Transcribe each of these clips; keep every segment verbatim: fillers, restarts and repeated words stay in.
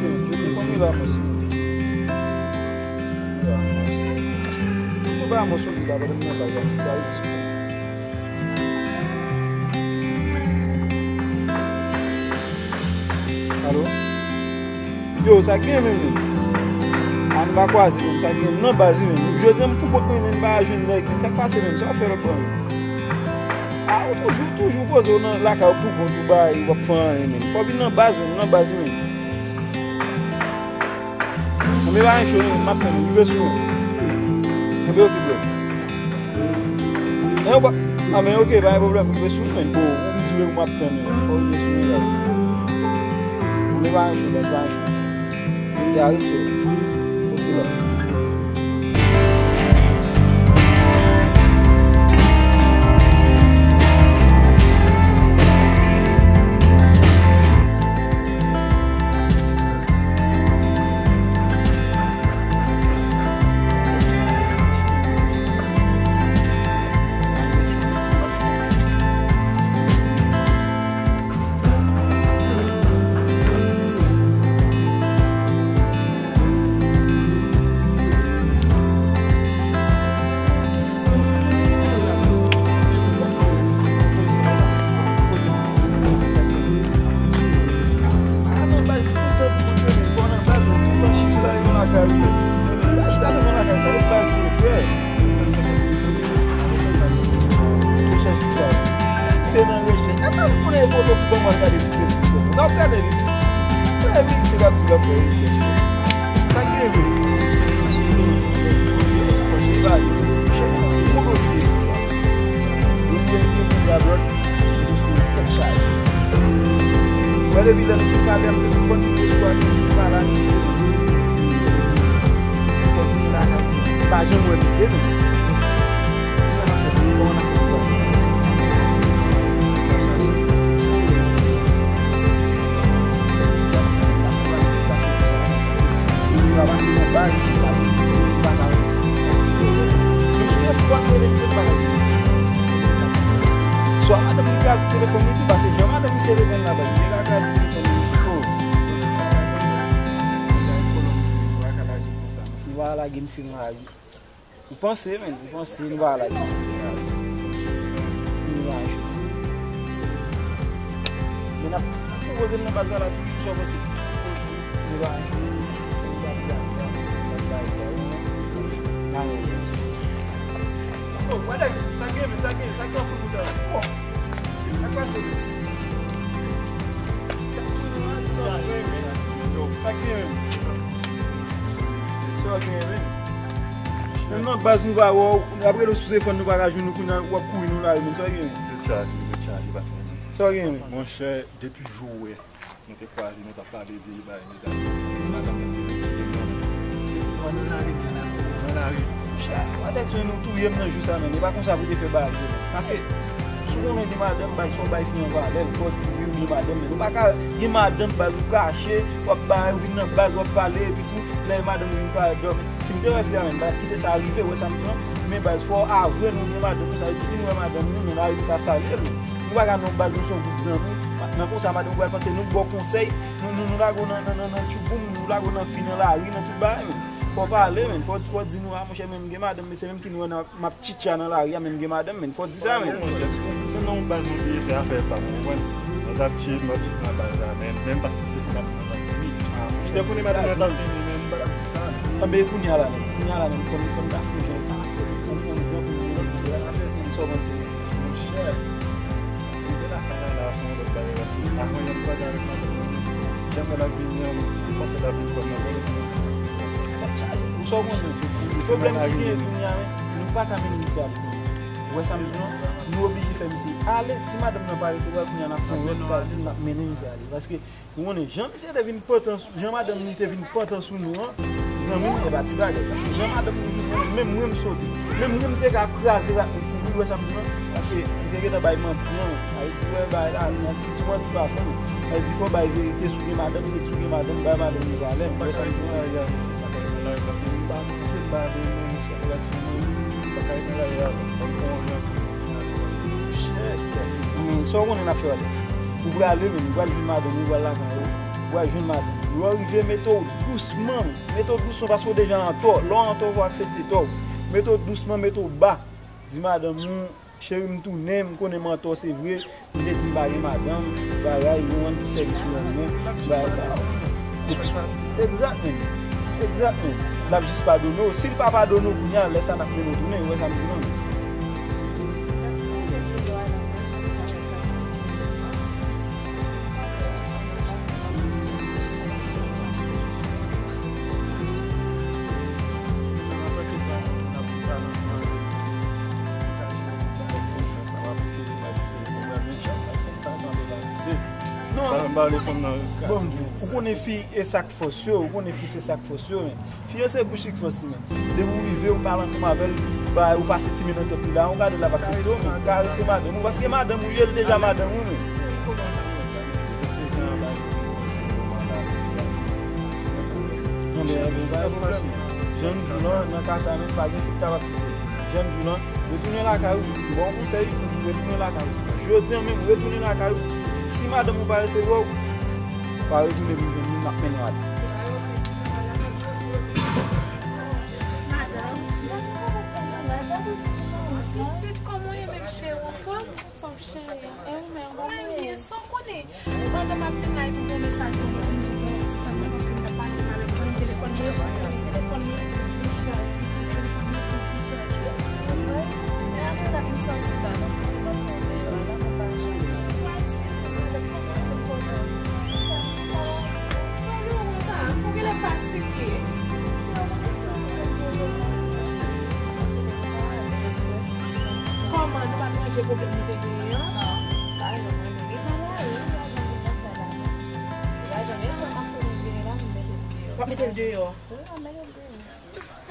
Yo te fè m rele Amos. Rele Amos. Yo te ba Amos yon gita pandan m nan baz la, misye ta rive sou mwen. Alo? Yo, sa k gen menm, menm? A, nou pa kwaze, menm. Sa k gen, m nan baz, wi, menm. Jodi a, m pou kont mwen, menm, m pa jwenn nèg, menm. Sa k pase, menm? Sa w fè lòt bò, menm? A, ou toujou, toujou poze w nan lakay ou pou kont ou, bay, w ap fè anyen, menm. Fò w vin nan baz, menm, nan baz, wi, menm. Anben, pa gen cho, menm, m ap tann ou, rive sou mwen. Anben, oke, brè. Anben, oke, pa gen pwoblèm, rive sou mwen, bro. Ou di w m ap tann ou, fò w rive sou mwen, guys. Anben, pa gen cho, guys, pa gen cho. Ya, respè. Oke, love. Se nan rejte. Epa m konnen foto pou ban mwen gade sou Facebook. Sa w ap gade li. Mwen menm se k ap di l ap fè rejte. Sa k gen menm? Fò j evalye. Chèk yon gwo dosye. Dosye m gen pou gade lòt. Se dosye tèt chaje. Mwen depi lè nou fin pale, m te fò n rive sou a, nou fin pale a misye. Se fò nou lakay. Pa janm wè misye menm. Swa madanm li kraze telefòn li tou, paske jan madanm misye te pran nan baz, li te ka kraze telefòn li tou. Nou pa lage misye nan lari. Ou panse, menm, ou panse nou pa lage misye nan lari. Nou lage. Men n ap, n ap fè koze m nan baz la la toujou, sa w panse? Nou lage. Oh, Alex, sa gen, men, sa gen, sa gen pou sa. Oh. Sa k pase? Sa k gen, men? Sa k gen, men? Sa k gen, men? Menm nan baz nou pa wè w, apre nou sou telefòn nou pa ka jwenn ou, kounye a w ap kouri nan lari, men sa k gen, men? Tèt chaje, tèt chaje, patnè. Sa k gen, men? Monchè, depi jou w wè. Nou te kwaze, nou t ap pale de bagay medam. Madanm nan te vin kite mwen. Mwen nan lari, mwen nan, nan lari. Monchè, Alex, men nou touye m nan jou sa, men. E pa konsa pou te fè bagay yo, men. Paske, si w konnen w gen madanm, baz, fò w bay fi an valè l, fò w di wi, w gen madanm, men. Ou pa ka gen madanm, baz, ou kache, w ap bay, ou vin nan baz, w ap pale, epi tou, lè madanm ou vin pale dòmi. Si m te wè fi a, men, m pa t kite sa rive, ou wè sa m di lan. Men, baz, fò w avwe nou gen madanm nou, sa vle di, si nou wè madanm nou nan lari, nou ka salye l. Nou pa ka non, baz, nou se yon gwoup zanmi. Nan konsa, madanm ou pral panse nou ba w konsèy, nou, nou, nou lage w nan, nan, nan, nan tchouboum, nou lage w nan fi nan lari, nan tout bagay, men. Fò w pale, men. Fò, fò w di nou, a, monchè, men m gen madanm, men se menm ki nou wè nan, m ap tchitcha nan lari a, men m gen madanm, men. Fò w di sa, men. Se nan yon baz nou te ye, se afè pa m, ou konprann? Mwen t ap tchit, m ap tchit nan baz la, men, men m pa t panse se madanm nan t ap vini. Si m te konnen madanm nan t ap vini, men m pa t ap di sa, men. Anben, kounye a la, men. Kounye a la, men, fò n, fò n ta fè yon jan sa, fò n fè yon jan pou nou, nou di se la, sa w panse? Monchè, rive lakay la, la, se yon lòt bagay, paske avan yè m pale avèk madanm nan, si janm wè l ap vini an, m panse l ap vin pran m nan vòlè. Ou sa w konnen, se pwoblèm ki gen kounye a, men, nou pa ka mennen misye ale. Ou wè sa m di lan? Nou oblije fè misye ale. Si madanm nan pa resevwa l kounye a, n ap fè yon lòt kalkil, n ap mennen misye ale. Paske Ou konnen, jan misye te vin pantan sou, jan madanm li te vin pantan sou nou an, zanmi m, e pa ti bagay. Paske jan madanm li vin, menm mwen m sote. Menm mwen m te ka kraze rat mwen kouri, ou wè sa m di lan? Paske misye gentan bay manti an. Sa vle di, wè, bay la, manti, tou manti pa fè l. Sa vle di, fò w bay verite, si w gen madanm, se di w gen madanm, bay madanm li valè, ou wè sa m di lan? Paske m pa manje, m pa bwè, men m se relativman, m pa ka ret nan lari a, fò m fè yon jan pou m fè yon jan. Men, sa w konnen n ap fè, Alex? Ou prale, men, ou pral jwenn madanm ou, ou pral lakay ou, ou pral jwenn madanm ou. Lè w rive, mete w dousman, mete w dousman paske w deja an tò. Lè w an tò, fò w aksepte tò w. Mete w dousman, mete w ba. Di madanm ou, cheri, m tounen, m konnen m an tò, se vre. M te di m pa gen madanm, bagay, ou ann sèvi sou nonm mwen, bagay sa. Exactly. Exactly. L ap jis padone w. Si l pa padone w kounye a, lè sa n ap mennen w tounen, ou wè sa m di w lan. Non, bon, ou konnen fi e sa k fòs yo, ou konnen fi se sa k fòs yo, men. Fi yo se bouch ki fòs li menm. Depi w rive, ou pale ansanm avè l, ba, ou pase ti men nan tèt li la, ou gade l ap aksepte w, men karese madanm ou, paske madanm ou ye, l deja madanm ou, men. Non, men, men, pa gen pwoblèm. Jan m di w lan, nan ka sa menm, pa gen fi k t ap aksepte. Jan m di w lan, retounen lakay ou, m ba w konsèy, retounen lakay ou. Jodi a menm, retounen lakay ou. Si madanm ou pa resevwa w, pa retounen vin jwenn li, m ap mennen w ale. Pitit, kòman w ye menm, cheri? Anfòm? Anfòm, cheri. E ou menm, kòman w ye? Sa w konnen? Pandan m ap vin la, epi m gen mesaj pou mwen, pou m di w bon, ti tann mwen, paske m t ap pale ti madanm, m konnen telefòn mwen, telefòn mwen, li di chaj, pitit, telefòn mwen, li di chaj. E apre la, m sòti la, non, m ap fè deyò a la, m pa janm. Sa yo konsa, pou genlè fatige. Kòman nou pa t ranje pwoblèm nou te genyen an? Non, pa janm ranje. Li nan lari, li pa janm vin nan kay la. Li pa janm, e kòman m ap fè pou vini la, m mete l deyò. W ap mete l deyò? Wi, m ap mete l deyò.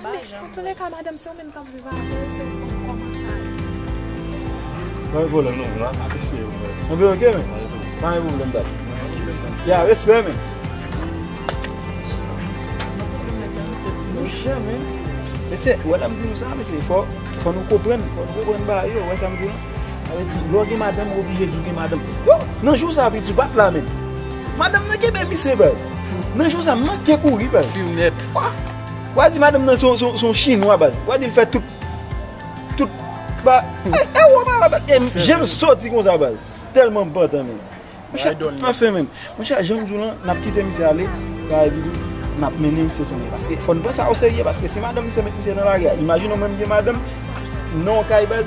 Men, antouleka, madanm, se ou menm k ap viv avè l, se ou k konn kòman sa ye. Pa gen pwoblèm, non, la, apresye yo, men. Anben, oke, men. Pa gen pwoblèm, dad. Ya, respè, men. Monchè, men. Mesye, wè la m di nou sa, mesye, fò, fò nou konprann, fò nou konprann bagay yo, wè sa m di w lan. Sa vle di, lè w gen madanm, ou oblije di w gen madanm. Yo, nan jou sa, piti, w pa t la, men. Madanm nan kenbe misye, baz. Nan jou sa, m manke kouri, baz. Fiw nèt. Wa, wa di madanm nan se yon, se yon, se yon chinwa, baz. Wa di l fè tout, tout, ba, e, e, wè, ba, ba, e, je m sòti konsa, baz. Tèlman m pantan, men. Monchè, anfen, men. Monchè, jan m di w lan, n ap kite misye ale, bagay vide, n ap mennen misye tounen. Paske fò n pran sa oserye, paske si madanm misye met misye nan lari a, imajine w menm gen madanm, nan yon kay baz,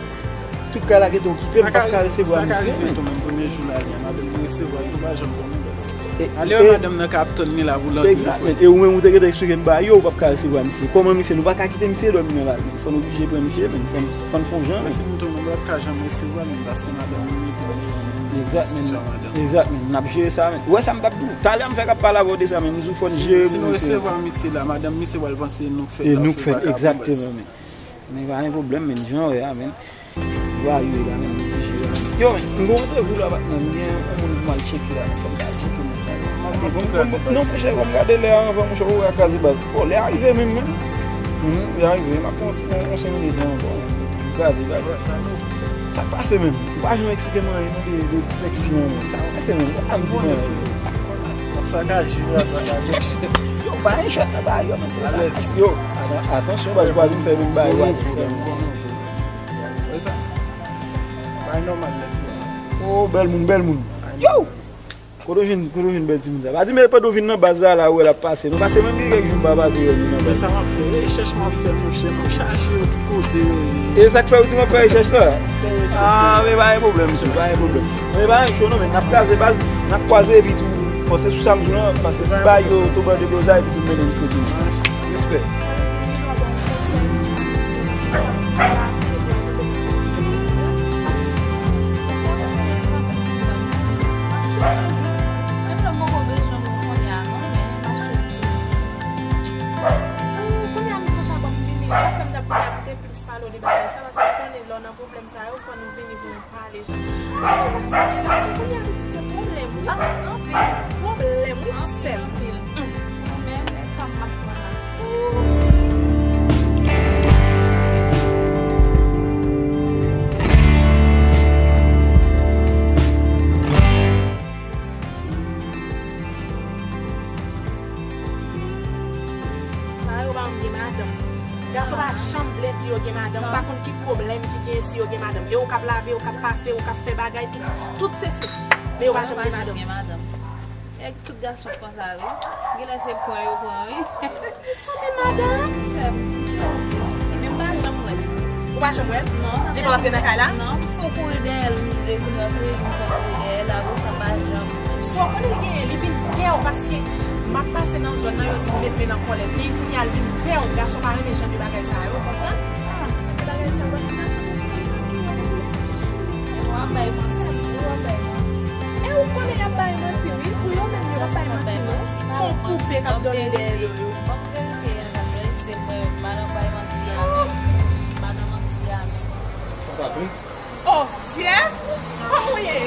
tout kay la gentan okipe, m p ap ka resevwa misye, men. Sa ka rive tou, menm premye jou l ale a, madanm li resevwa l, nou pa janm konnen baz. E, ale wè madanm nan ka ap tann li la pou l antre. Egzakteman. E ou menm ou te gentan eksplike m bagay yo, ou p ap ka resevwa misye. Kòman misye, nou pa ka kite misye dòmi nan lari. Fò n oblije pran misye, men. Fò n, fò n fè yon jan, men. Fini tou, nou p ap ka janm resevwa, men, paske madanm li mete l nan yon pozisyon, madanm. Egzakteman. N ap jere sa, men. Ou wè sa m t ap di w? Talè a m fèk ap pale avè w de sa, men. M di w fò n jere moun yo. Si nou resevwa misye la, madanm misye pral panse nou k fè l, nou k fè l, egzakteman, men. Men pa gen pwoblèm, men, jan w wè a, men. Yo a rive la, men, nou oblije la. Yo, men, m gen yon randevou la, patnè, m gen yon moun pou m al tcheke la, fò m ta al tcheke moun sa yo. Antouka, se pa sa. Non, monchè, fò m gade lè a anvan, monchè, ou wè a kraze baz. Bon, lè a rive menm, menm. Lè a rive, m ap pran yon ti, yon, yon senk minit la ankò. Kraze baz. Sa k pase menm? Ou pa janm eksplike m anyen, non, de, de diseksyon, men. Sa k pase menm? Ou pa janm di m anyen. W ap sakaje, w ap sakaje. Yo, pa gen chòt nan bagay yo, men, se sa. Yo, ata-, atansyon, baz, ou pa vin fè menm bagay ou al fè. Wè sa? Bay nòmal nèt yo. Oh, bèl moun, bèl moun. Yo! Kote w jwenn, kote w jwenn bèl timoun sa? Pa di, men pandan w vin nan baz la, la, ou wè l ap pase. Nou pase menm gen kèk jou m pa pase wè li nan baz. Men sa m ap fè, rechèch m ap fè, monchè, m ap chache yo tout kote yo ye. E sa k fè ou di m ap fè rechèch la? Ah, men pa gen pwoblèm, sou, pa gen pwoblèm. Men pa gen cho non, men n ap kraze baz, n ap kwaze epi tou. Panse sou sa m di w lan, paske si bagay yo tonbe an deblozay epi tou m mennen misye tounen. Respè. Plis pale w de bagay sa, paske w konnen lè w nan pwoblèm sa yo, fò nou vini pou nou pale, jan. Pwoblèm sa, men gason kounye a pitit se pwoblèm, wi. Anpil. Pwoblèm, wi, sèl. Anpil. Hum. Men, men, pa m ap pran la. vle di yo gen madanm, m pa konn ki pwoblèm ki gen si yo gen madanm. E ou k ap lave, ou k ap pase, ou k ap fè bagay, tout, tout se se. Men yo pa janm gen madanm. Gen madanm. Èk tout gason konsa wi. Genlè se pran yo pran wi. Ou sanble madanm? Sèm. Ebyen m pa janm wè l. Ou pa janm wè l? Non. Li pa antre nan kay la? Non, fò kouri dèyè l, li vle kouri antre, m fò kouri dèyè l, apre sa m pa janm. Sa w konnen li genyen, li vin pè w paske m ap pase nan zòn nan, yo di m met men nan kòlèt li, kounye a l vin pè w, gason pa renmen jan de bagay sa yo, ou konprann? Ah, jan de bagay sa yo, paske gason yo pran yo, yo pran yo sou li. Yo ap bay manti, yo ap bay manti. E ou konnen y ap bay manti wi, pou yo menm yo p ap bay manti non. Se yon poupe k ap dòmi dèyè do yo. Ban m verite a, sa vle di se mwen, madanm bay manti a menm. Madanm manti a menm. Sa tou? Oh, Jeff, kòman w ye?